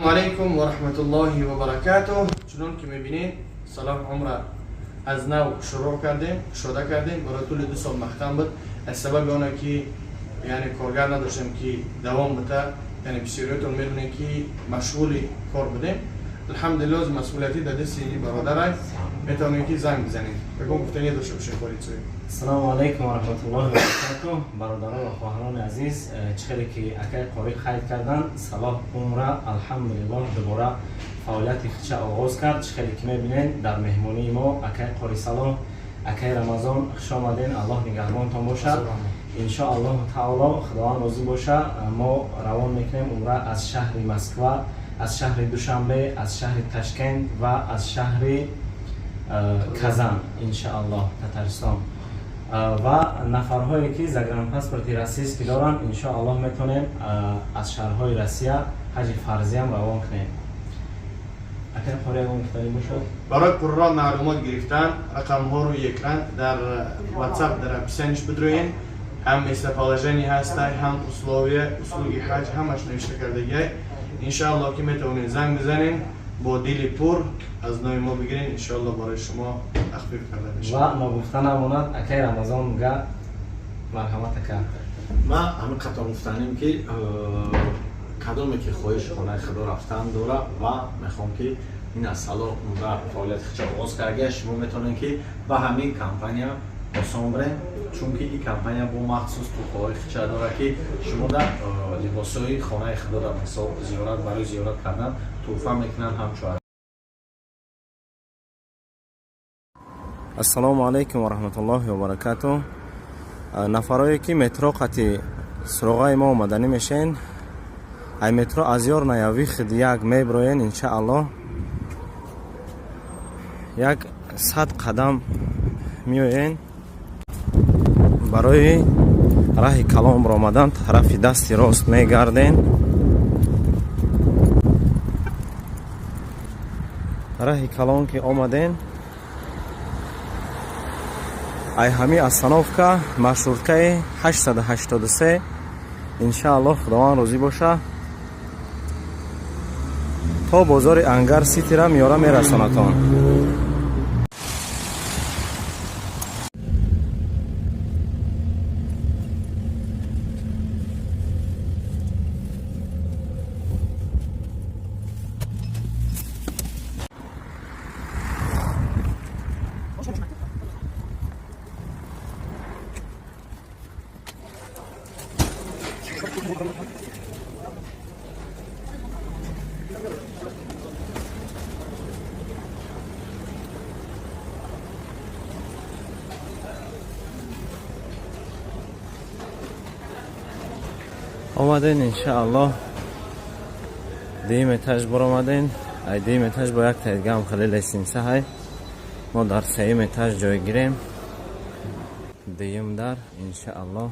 Алейкум ва раҳматуллоҳи ва баракатуҳ. Чунон ки мебинед, Салоҳ Умра аз нав шурӯъ кардем, кушода кардем. Барои тӯли 2 сол маҳкам буд, аз сабаби оне ки яъне коргар надоштем, ки давом бита. Яъне бисёриётон медонед, ки машғули кор будем. Алҳамдулиллоҳ, масъулияти дар дасти бародарай, метавонед, ки занг бизанед. Ягон гуфтание дошта бошед, қори? Ассалому алайкум ва раҳматуллоҳи ва баракатуҳ. Бародарон ва хоҳарони азиз, чӣ хеле ки акай қорӣ қайд карданд, Салоҳ Умра алҳамдулиллоҳ дубора фаъолияти худша оғоз кард. Чӣ хеле ки мебинед, дар меҳмонии мо акай қори Салоҳ, акай Рамазон, хуш омаден, Аллоҳ нигаҳбонтон бошад. Иншоаллоҳу таоло, Худованд розӣ боша, мо равон мекунем умра аз шаҳри Москва, аз шаҳри Душанбе, аз шаҳри Ташкент ва аз шаҳри Казан, иншоаллоҳ, Татарстон. Ва нафарҳое ки загранпаспорти российский доранд, иншоаллоҳ, метавонем аз шаҳрҳои Россия ҳаҷи фарзиам равон кунем. Акай қори, ягон гуфтанӣ бошад? Барои пурра маълумот гирифтан рақамҳо рӯи экран, дар WhatsApp, дар описание ш бидроен. Ҳам местоположение ҳастай, ҳам условия, услуги ҳаҷ, ҳамаш навишта кардагиай. Иншааллоҳ, ки метавонед занг бизанед, бо дили пур аз номи мо бигирен, иншааллоҳ, барои шумо тахфиф карда мешавад. Ва ногуфта намонад, акай Рамазон га, марҳамат, ака. Ман ҳамин қатор гуфтанем, ки кадоме ки хоҳиши хонаи худо рафтан дора ва мехоҳам, ки ин аз Салоҳ Умра фаъолияти худша оғоз карда, шумо метавонед, ки ба ҳамин компания осон бирен, чунки ин компания бо махсус туҳфаҳои худша дорад, ки шумо дар либосҳои хонаи худоро, мисол, зиёрат, барои зиёрат кардан туҳфа мекунанд ҳамчун. Ассалому алайкум ва раҳматуллоҳи ва баракатуҳ. Нафарое ки метро қати суроғаи мо омаданӣ мешен, ай метро Озёрная, выход 1 меброен, иншааллоҳ, 100 қадам меоен, барои раҳи калон баромадан тарафи дасти рост мегарден. Раҳи калон ки омаден, ай ҳами остановка маршруткаи 883, иншааллоҳ, Худованд розӣ боша, то бозори Ангар Ситира миёра мерасонатон. Омаден, иншааллоҳ, дуюм этаж баромаден. Ай дуюм этаж бо як таидгам хеле лестница ҳай. Мо дар сеюм этаж ҷойгирем, дуюм дар, иншааллоҳ.